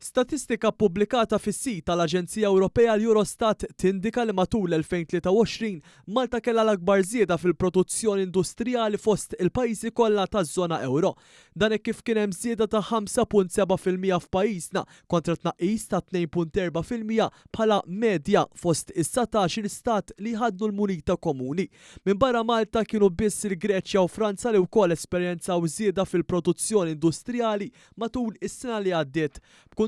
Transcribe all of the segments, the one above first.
Statistika ppubblikata fis-sit tal-Aġenzija Ewropea l-Eurostat tindika li matul 2023 Malta kellha l-akbar żieda fil-produzzjoni industrijali fost il-pajjiżi kollha taż-żona ewro. Dan hekk kif kien hemm żieda ta' 5.7% f'pajjiżna kontra tnaqqis ta' 2.4% bħala medja fost is-satax-il stat li jħaddnu l-munita komuni. Minbarra Malta kienu biss il-Greċja u Franza li wkoll esperjenzaw żieda fil-produzzjoni industrijali matul is-sena li għaddiet.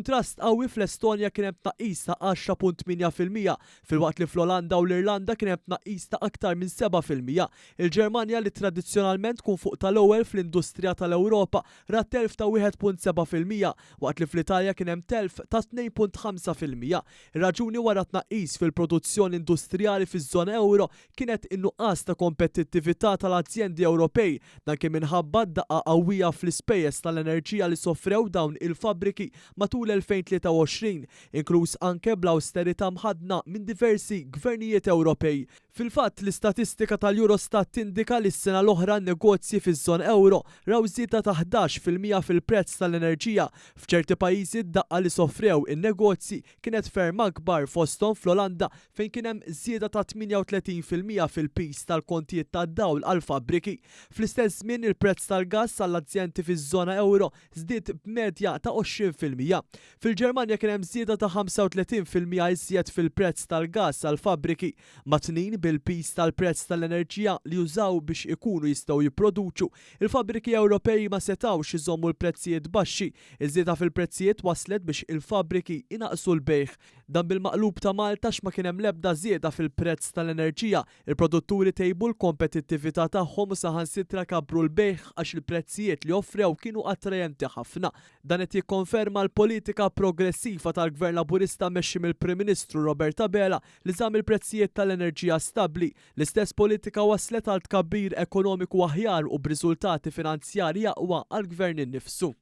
B'kuntrast qawwi fl-Estonja kien hemm tnaqqis ta' 10.8% filwaqt li fl-Olanda u l-Irlanda kien hemm tnaqqis ta' aktar minn 7%. Il-Ġermanja li tradizzjonalment tkun fuq tal-ewwel fl-industrija tal-Ewropa rat telf ta' 1.7% waqt li fl-Italja kien hemm telf ta' 2.5%. Ir-raġuni wara t-tnaqqis fil-produzzjoni industrijali fiż-żona ewro kienet in-nuqqas ta' kompetittività tal-azjendi Ewropej. Dan kien minħabba d-daqqa qawwija fl-ispejjeż tal-enerġija li sofrew dawn il-fabbriki matul 2023, inkluż anke bl-awsterità mħaddna minn diversi gvernijiet Ewropej. Fil-fatt, l-istatistika tal-Eurostat tindika li s-sena l-oħra n-negozji fiż-żona ewro raw żieda ta' 11% fil-prezz tal-enerġija. F'ċerti pajjiżi d-daqqa li sofrew in-negozji kienet ferm akbar, fosthom fl-Olanda fejn kien hemm żieda ta' 38% fil-piż tal-kontijiet tad-dawl għall-fabbriki. Fl-istess żmien, il-prezz tal-gass għall-azjenti fiż-żona ewro żdied b'medja ta' 20%. Fil-Ġermanja kien hemm żieda ta' 35% iżjed fil-prezz tal-gass għall-fabbriki, mat-tnin bil-piż tal-prezz tal-enerġija li jużaw biex ikunu jistgħu jipproduċu. Il-fabbriki Ewropej ma setgħux iżommu l-prezzijiet baxxi. Iż-żieda fil-prezzijiet wasslet biex il-fabbriki jnaqqsu l-bejgħ. Dan bil-maqlub ta' Malta għax ma kien hemm l-ebda żieda fil-prezz tal-enerġija. Il-produtturi tejbu l-kompetittività tagħhom u saħansitra kabbru l-bejgħ għax il-prezzijiet li offrew kienu attrajenti ħafna. Dan qed jikkonferma l-politika progressiva tal-Gvern Laburista mmexxi mill-Prim Ministru Robert Abela li żamm il-prezzijiet tal-enerġija stabbli. L-istess politika wasslet għal tkabbir ekonomiku aħjar u b'riżultati finanzjarji aqwa għall-Gvern innifsu.